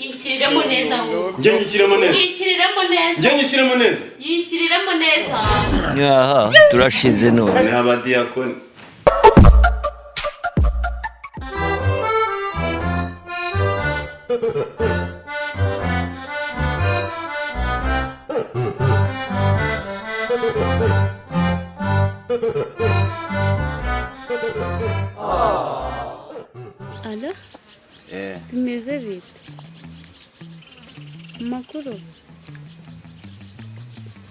Yishyiriremo neza wowe. Njye nyishyiremo neza. Yishyiriremo neza. Njye nyishyiremo neza. Yishyiriremo neza. Aha, turashize none. Ni abadiyakoni. Alo, bimeze bite? Amakuru?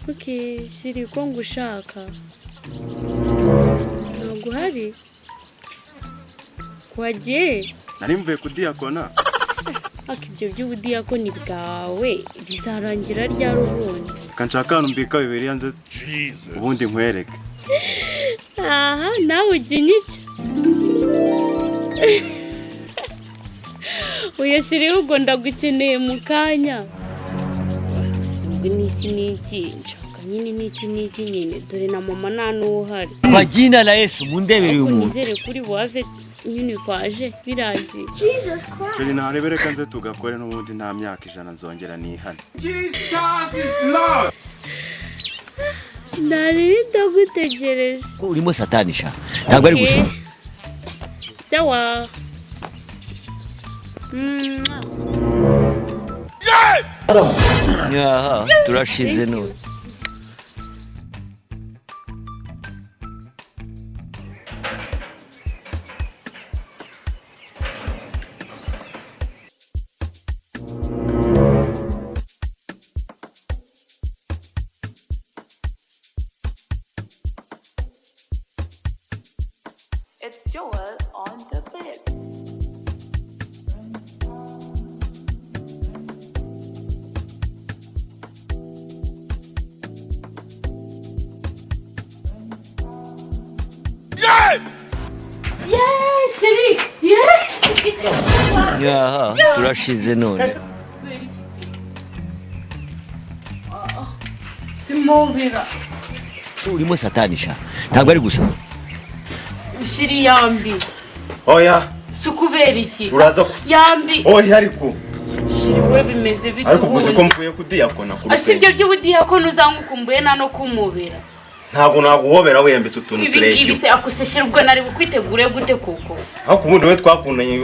Ok, shiri ko ngushaka. Ntabwo uhari? Wagiye? Nari mvuye kudiyakona. Ariko ibyo by'ubudiyakoni bwawe bizarangira ryari ubundi? Reka nshaka ahantu mbika Bibiliya nze ubundi nkwereke. Aha, nawe ujya unyica. Oya shiri, ubwo ndagukeneye mu kanya. Si ubwo n'iki n'iki nshaka nyine n'iki n'iki nyine, dore na mama nta n'uhari. Kwa jina la Yesu, mundebere uyu Ariko muntu. nizere kuri buhave nyine kwaje birangiye. Chéri, ntarebe, reka nze tugakore n'ubundi nta myaka 100 nzongera nihane. Nari ndagutegereje. Ko urimo satani sha, ntabwo ari Okay. gusoma. Sawa. Mwah. Aha, turashize Thank none. you. It's Joel on the bed. Yeah, chérie. Yeah. Aha, turashize none. Simubira. Urimo satani sha, ntabwo ari gusoma. Chéri, yambi. Oya. Si ukubera iki? Uraza ku Yambi. Oya, ariko Chéri we, bimeze bite ariko gusa ko ubundi? mvuye kudiyakona ku Si ibyo rusengero. by'ubudiyakoni uzangukumbuye nta no kumubera. Ntabwo naguhobera wiyambitse utuntu Ibi ngibi tureshya. se akose shira, ubwo nari bukwitegure gute koko? Ariko ubundi we twakundanye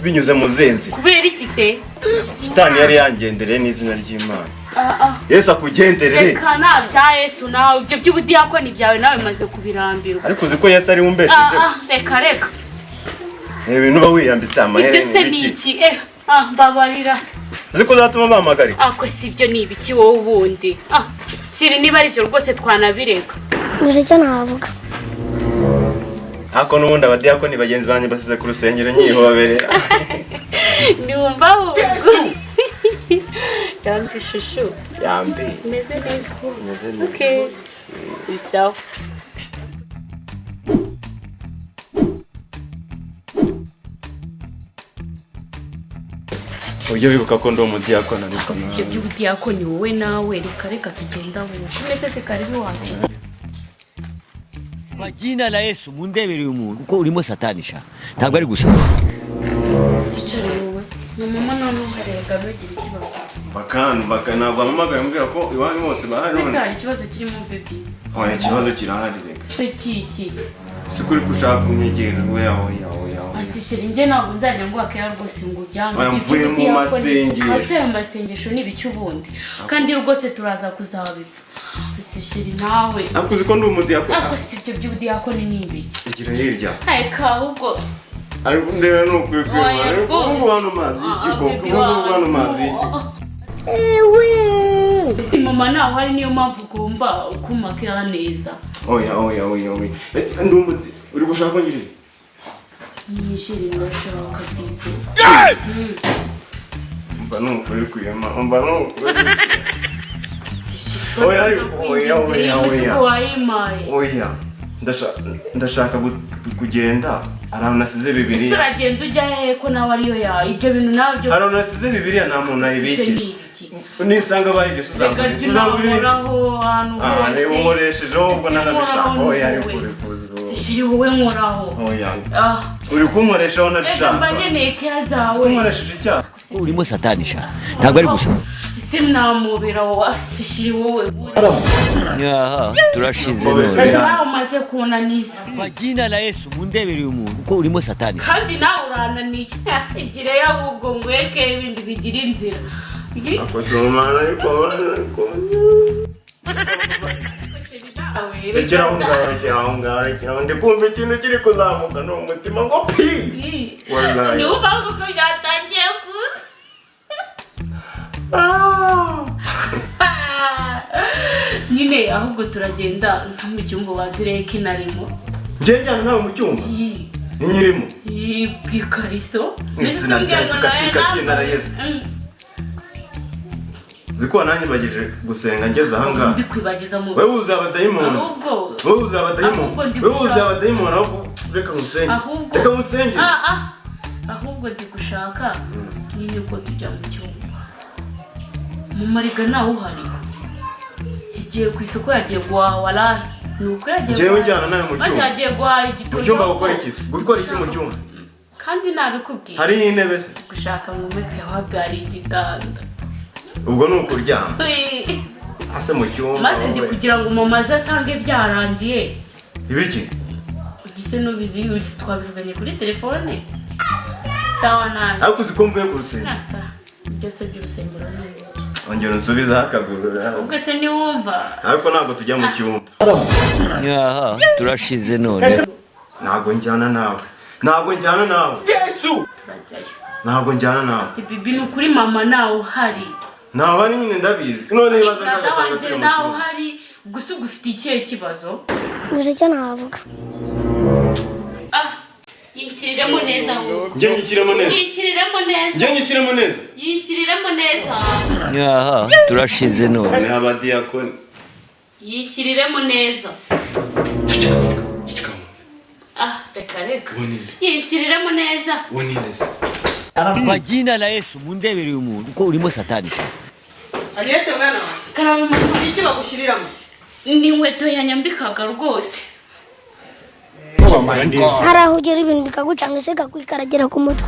binyuze mu zenzi. Kubera iki se? Shitani yari yangendereye n'izina ry'Imana. Ah, ah. Yesu akugenderere. Reka nta bya Yesu nawe, ibyo by'ubudiyakoni byawe nawe bimaze kubirambirwa. Ariko uzi ko Yesu ari we Ah, umbeshejeho. ah, reka reka. Ni ibintu uba wiyambitse Ibyo amaherena se ni ibiki. iki? Eh, ah, mbabarira. Uzi ko uzatuma bampagarika. Ako si ibyo ni ibiki wowe ubundi? Ah, chéri, niba ari ibyo rwose twanabireka. Gusa icyo navuga, Ariko n'ubundi abadiyakoni bagenzi banjye basize ku rusengero nyihobere. Ntiwumva ahubwo? Yambi ishusho. Yambi. Meze neza. Meze neza. Okay, sawa. Ujye wibuka ko ndi umudiyakoni ariko. Si ibyo by'ubudiyakoni wowe nawe, reka reka tugenda ahubwo. Mbese se karibu iwacu. Kwa jina la Yesu, mundebere uyu muntu, kuko urimo satani sha, ntabwo ari gusoma. Sicare wowe na mama nta n'uharega, ntugire ikibazo. Bakanu baka ntabwo wampamagaye umbwira ko iwanyu bose bahari Mbese none. hari ikibazo kirimo, baby? Oya, ikibazo kirahari reka. Se kiki? Si kuri ko ushaka kunyegera, oya oya oya oya. Asi chéri, njye ntabwo nzajya nguha keya rwose ngo ubyange. Oya, mvuye mu masengesho. Ase ayo masengesho ni ibiki ubundi? Kandi rwose turaza kuzabipfa. Asi chéri nawe. Ariko uzi ko ndi umudiyakoni. Ako si ibyo by'ubudiyakoni ni ibiki? Igira hirya. Reka ahubwo. Ariko ndeba ni ukuri kwibona. Oya, Ariko rwose. ubu hano mazi y'iki koko? Baby Ubu ngubu hano wanjye. mazi y'iki? Mama ntaho hari, niyo mpamvu ugomba kumakira neza. Oya oya oya oya. Eh, ndi umudi uri gushaka ko ngirira. Ni chéri, ndashaka bisou. Mba ni ukuri kwima, mba ni ukuri. Oya, ariko oya oya oya. Ese wayimaye? Oya. Ndashaka kugenda hari ahantu nasize Ese Bibiliya. uragenda ujya hehe ko nawe ariyo yawe? Ibyo bintu nawe byo Hari ahantu nasize Bibiliya, nta muntu Ibyo ni ayibikije. ibiki? Ninsanga bayibye se Reka uzangurira? jya unankoraho ahantu Ah, hose. niba unkoreshejeho ubwo Ese nanabishaka. nkoraho Oya, ariko wowe. uri kuzi. Si chéri wowe, nkoraho. Oya. Ah, Uri kunkoreshaho reka nabishaka. mba nkeneye keya zawe. Kunkoresheje icyaha. Si Urimo satani sha, ntabwo ari gusa. Sinamubira wasishiri wowe. Aha turashize none. Nawe umaze kunaniza. Kwa jina la Yesu, mundebere uyu muntu kuko urimo satani. Kandi nawe urananiye. Igireyo ahubwo ngweke ibindi bigira inzira. Akoze umwana, ariko ariko rekera aho ngaho, rekera aho ngaho, rekera aho. Ndi kumva ikintu kiri kuzamuka, ni umutima ngo pi. Wallahi. Niwo mpamvu ko byatangiye kuza. Ah! Nyine ahubwo turagenda nko mu cyumba, banzireye ko inarimo. Njye njyana nawe mu cyumba? Ni nyirimo? Ku ikariso. Mu izina rya Yesu, katika jina la Yesu. Uzi ko wananyibagije gusenga ngeze aha ngaha? Mbikwibagiza mu Wowe uzi abadayimoni. Ahubwo Wowe uzi abadayimoni. Ahubwo ndi Wowe uzi gushaka- abadayimoni. Ahubwo reka musenge. Ahubwo Reka musenge. Ah, ah. Ahubwo ndi gushaka nyine ko tujya mu cyumba. Mu mariga ntawe uhari, yagiye ku isoko, yagiye guhaha. Warahe, ni uko yagiye Njyewe guhaha. njyana nawe mu Maze cyumba. yagiye guhaha igitoki. Mu cyumba gukora iki se? Gukora iki mu cyumba? Kandi nabikubwiye. Hari intebe se? Gushaka ngo umeke wabyara igitanda. Ubwo ni ukuryama ase mu cyumba? Maze ndi Wowe. kugira ngo mama aze asange byarangiye. Ibiki? Ese nubizi, twabivuganye kuri telefone, sawa nabi. Ariko uzi ko mvuye ku rusengero? Byose by'urusengero ni ibiki? Ongera unsubizeho akaguru. Ubwo se niwumva? Ariko ntabwo tujya mu cyumba. Aha turashize none. Ntabwo njyana nawe, ntabwo njyana nawe. Turajyayo. Ntabwo njyana nawe. Si bibi, ni ukuri mama ntawe uhari. Ntabwo ari nyine, ndabizi. None ibibazo Brother nkagasanga wanjye turi mu ntawe cyumba. uhari. Gusa ubwo ufite ikihe kibazo? Gusa icyo navuga. Ah, yishyiriremo neza wowe. Njye nyishyiremo neza? Yishyiriremo neza. Njye nyishyiremo neza? Yishyiriremo neza. Aha turashize none. Ni abadiyakoni. Yishyiriremo neza. Cicika. Ah, reka reka. Uwo ninde? Yishyiriremo neza. Uwo ninde se? Kwa jina la Yesu, mundebere uyu muntu kuko urimo satani sha. Ariyete, mwana wawe. Karame mama. Iki bagushyiriramo? Ni inkweto yanyambikaga rwose. Hari aho ugera ibintu bikagucanga se, kakwikaragira ku mutwe.